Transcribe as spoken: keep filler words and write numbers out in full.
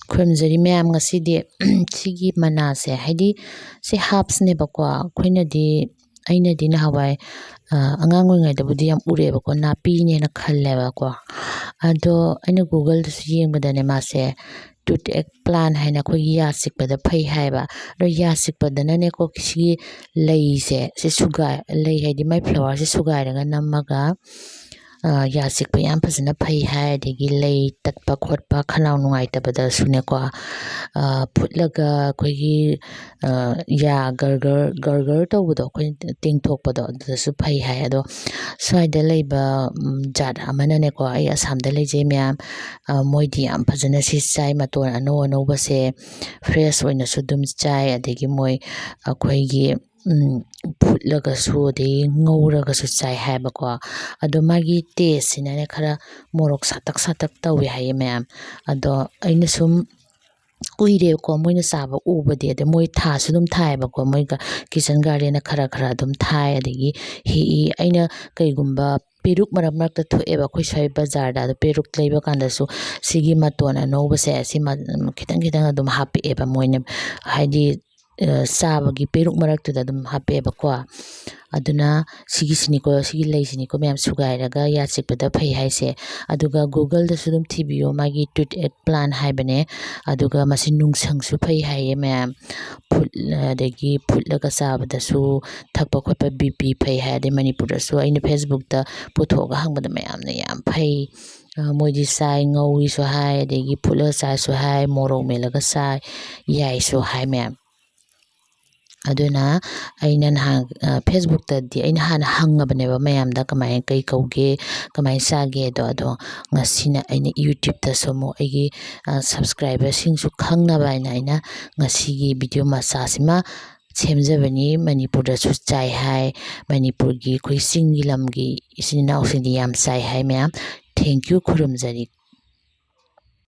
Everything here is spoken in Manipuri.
ꯈꯨꯔꯨꯝꯖꯔꯤ ꯃꯌꯥꯝ꯫ ꯉꯁꯤꯗꯤ ꯁꯤꯒꯤ ꯃꯅꯥꯁꯦ, ꯍꯥꯏꯗꯤ ꯁꯤ herbs ꯅꯦꯕꯀꯣ꯫ ꯑꯩꯈꯣꯏꯅꯗꯤ, ꯑꯩꯅꯗꯤ ꯅꯍꯥꯟꯋꯥꯏ, ꯑ, ꯑꯉꯥꯡ ꯑꯣꯏꯔꯤꯉꯩꯗꯕꯨꯗꯤ ꯌꯥꯝ ꯎꯔꯛꯑꯦꯕꯀꯣ, ꯅꯥꯄꯤꯅꯦꯅ ꯈꯜꯂꯦꯕꯀꯣ꯫ ꯑꯗꯣ ꯑꯩꯅ Google ꯗꯁꯨ ꯌꯦꯡꯕꯗꯅꯦ, ꯃꯥꯁꯦ toothache plant ꯍꯥꯏꯅ ꯑꯩꯈꯣꯏꯒꯤ ꯌꯥ ꯆꯤꯛꯄꯗ ꯐꯩ ꯍꯥꯏꯌꯦꯕ꯫ ꯑꯗꯣ ꯌꯥ ꯆꯤꯛꯄꯗꯅꯅꯦꯀꯣ, ꯁꯤꯒꯤ ꯂꯩꯁꯦ, ꯁꯤ ꯁꯨꯒꯥꯏ-, ꯂꯩ ꯍꯥꯏꯗꯤ ꯃꯥꯏ flower ꯁꯦ ꯁꯨꯒꯥꯏꯔꯒ ꯅꯝꯃꯒ, ꯑ, ꯌꯥ ꯆꯤꯛꯄ ꯌꯥꯝ ꯐꯖꯅ ꯐꯩ ꯍꯥꯏ꯫ ꯑꯗꯒꯤ ꯂꯩ ꯇꯠꯄ ꯈꯣꯠꯄ, ꯈꯅꯥꯎ ꯅꯨꯡꯉꯥꯏꯇꯕꯗꯁꯨꯅꯦꯀꯣ, ꯑ, ꯐꯨꯠꯂꯒ ꯑꯩꯈꯣꯏꯒꯤ, ꯑ, ꯌꯥ ꯒꯔꯒꯔ, ꯒꯔꯒꯔ ꯇꯧꯕꯗꯣ, ꯑꯩꯈꯣꯏꯅ ꯇꯦꯡꯊꯣꯛꯄꯗꯣ, ꯑꯗꯨꯗꯁꯨ ꯐꯩ ꯍꯥꯏ꯫ ꯑꯗꯣ ꯁ꯭ꯋꯥꯏꯗ ꯂꯩꯕ, ꯎꯝ, ꯖꯥꯠ ꯑꯃꯅꯅꯦꯀꯣ, ꯑꯩ ꯑꯁꯥꯝꯗ ꯂꯩꯖꯩ ꯃꯌꯥꯝ, ꯑ, ꯃꯣꯏꯗꯤ ꯌꯥꯝ ꯐꯖꯅ ꯁꯤ ꯆꯥꯏ, ꯃꯇꯣꯟ ꯑꯅꯧ ꯑꯅꯧꯕꯁꯦ fresh ꯑꯣꯏꯅꯁꯨ ꯑꯗꯨꯝ ꯆꯥꯏ, ꯑꯗꯒꯤ ꯃꯣꯏ ꯑꯩꯈꯣꯏꯒꯤ, ꯎꯝ, ꯐꯨꯠꯂꯒꯁꯨ ꯑꯗꯒꯤ ꯉꯧꯔꯒꯁꯨ ꯆꯥꯏ ꯍꯥꯏꯕꯀꯣ꯫ ꯑꯗꯣ ꯃꯥꯒꯤ taste ꯁꯤꯅꯅꯦ, ꯈꯔ ꯃꯣꯔꯣꯛ ꯁꯥꯇꯛ ꯁꯥꯇꯛ ꯇꯧꯋꯦ ꯍꯥꯏꯌꯦ ꯃꯌꯥꯝ꯫ ꯑꯗꯣ ꯑꯩꯅ ꯁꯨꯝ ꯀꯨꯏꯔꯦꯕꯀꯣ ꯃꯣꯏꯅ ꯆꯥꯕ ꯎꯕꯗꯤ, ꯑꯗ ꯃꯣꯏ ꯊꯥꯁꯨ ꯑꯗꯨꯝ ꯊꯥꯏꯌꯦꯕꯀꯣ, ꯃꯣꯏ ꯒ-, kitchen garden ꯗ ꯈꯔ ꯈꯔ ꯑꯗꯨꯝ ꯊꯥꯏ꯫ ꯑꯗꯒꯤ ꯍꯦꯛꯏ꯫ ꯑꯩꯅ ꯀꯩꯒꯨꯝꯕ ꯄꯦꯔꯨꯛ ꯃꯔꯛ ꯃꯔꯛꯇ ꯊꯣꯛꯑꯦꯕ ꯑꯩꯈꯣꯏ ꯁ꯭ꯋꯥꯏ ꯕꯖꯥꯔꯗ, ꯑꯗꯣ ꯄꯦꯔꯨꯛ ꯂꯩꯕ ꯀꯥꯟꯗꯁꯨ ꯁꯤꯒꯤ ꯃꯇꯣꯟ ꯑꯅꯧꯕꯁꯦ, ꯁꯤ ꯃ-, ꯈꯤꯇꯪ ꯈꯤꯇꯪ ꯑꯗꯨꯝ ꯍꯥꯞꯄꯛꯑꯦꯕ ꯃꯣꯏꯅ, ꯍꯥꯏꯗꯤ, ꯑ, ꯆꯥꯕꯒꯤ ꯄꯦꯔꯨꯛ ꯃꯔꯛꯇꯨꯗ ꯑꯗꯨꯝ ꯍꯥꯞꯄꯛꯑꯦꯕꯀꯣ꯫ ꯑꯗꯨꯅ ꯁꯤꯒꯤꯁꯤꯅꯤꯀꯣ, ꯁꯤꯒꯤ ꯂꯩꯁꯤꯅꯤꯀꯣ ꯃꯌꯥꯝ, ꯁꯨꯒꯥꯏꯔꯒ ꯌꯥ ꯆꯤꯛꯄꯗ ꯐꯩ ꯍꯥꯏꯁꯦ꯫ ꯑꯗꯨꯒ Google ꯗꯁꯨ ꯑꯗꯨꯝ ꯊꯤꯕꯤꯌꯣ, ꯃꯥꯒꯤ toothache plant ꯍꯥꯏꯕꯅꯦ꯫ ꯑꯗꯨꯒ ꯃꯁꯤ ꯅꯨꯡꯁꯪꯁꯨ ꯐꯩ ꯍꯥꯏꯌꯦ ꯃꯌꯥꯝ꯫ ꯐꯨꯠ-, ꯑꯗꯒꯤ ꯐꯨꯠꯂꯒ ꯆꯥꯕꯗꯁꯨ, ꯊꯛꯄ ꯈꯣꯠꯄ, BP ꯐꯩ ꯍꯥꯏ꯫ ꯑꯗꯩ ꯃꯅꯤꯄꯨꯔꯗꯁꯨ ꯑꯩꯅ Facebook ꯇ ꯄꯨꯊꯣꯛꯑꯒ ꯍꯪꯕꯗ ꯃꯌꯥꯝꯅ ꯌꯥꯝ ꯐꯩ, ꯑ, ꯃꯣꯏꯗꯤ ꯆꯥꯏ, ꯉꯧꯏꯁꯨ ꯍꯥꯏ, ꯑꯗꯒꯤ ꯐꯨꯠꯂꯒ ꯆꯥꯏꯁꯨ ꯍꯥꯏ, ꯃꯣꯔꯣꯛ ꯃꯦꯠꯂꯒ ꯆꯥꯏ, ꯌꯥꯏꯁꯨ ꯍꯥꯏ ꯃꯌꯥꯝ꯫ ꯑꯗꯨꯅ ꯑꯩꯅ ꯅꯍꯥꯟ, ꯑ, Facebook ꯇꯗꯤ ꯑꯩꯅ ꯍꯥꯟꯅ ꯍꯪꯉꯕꯅꯦꯕ ꯃꯌꯥꯝꯗ, ꯀꯃꯥꯏꯅ, ꯀꯩ ꯀꯧꯒꯦ, ꯀꯃꯥꯏꯅ ꯆꯥꯒꯦꯗꯣ꯫ ꯑꯗꯣ ꯉꯁꯤꯅ ꯑꯩꯅ YouTube ꯇꯁꯨ ꯑꯃꯨꯛ ꯑꯩꯒꯤ, ꯑ, subscriber ꯁꯤꯡꯁꯨ ꯈꯪꯅꯕ ꯍꯥꯏꯅ ꯑꯩꯅ ꯉꯁꯤꯒꯤ video ꯃꯆꯥꯁꯤꯃ ꯁꯦꯝꯖꯕꯅꯤ꯫ ꯃꯅꯤꯄꯨꯔꯗꯁꯨ ꯆꯥꯏ ꯍꯥꯏ, ꯃꯅꯤꯄꯨꯔꯒꯤ ꯑꯩꯈꯣꯏ ꯆꯤꯡꯒꯤ ꯂꯝꯒꯤ ꯏꯆꯤꯟ ꯏꯅꯥꯎꯁꯤꯡꯗꯤ ꯌꯥꯝ ꯆꯥꯏ ꯍꯥꯏ ꯃꯌꯥꯝ꯫ Thank you, ꯈꯨꯔꯨꯝꯖꯔꯤ꯫